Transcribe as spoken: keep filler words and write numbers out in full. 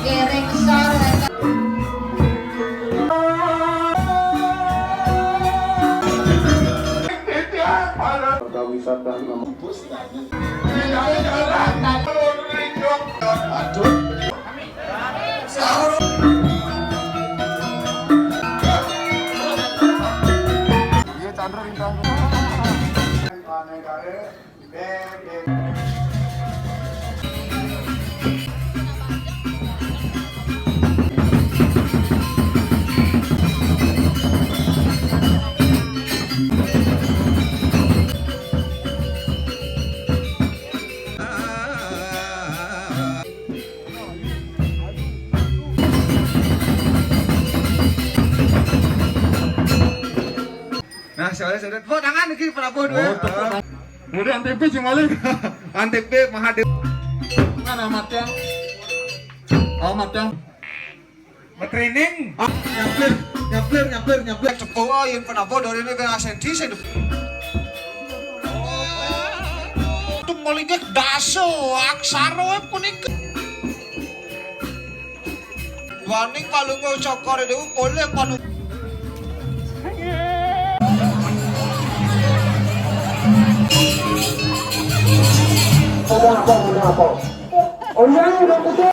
Gereng sor. Perwisata nama. Aduh. Iya, Chandra Bintang. Nah, soalnya sudah tepuk tangan lagi Prabowo dua. Oh, tepuk tangan. Udah Antv sing balik. Antv Mahadew. Mana Matang? Oh, Matang. Matraining. Ah, nyaplir, nyaplir, nyaplir, nyaplir. Tepuk, oh, yang Prabowo dari ini kena senti sih. Itu melidik daso, aksaro punika. Waning kalungguh cokor itu boleh panu. Ada apa, ada apa? Oh, iya, udah putus.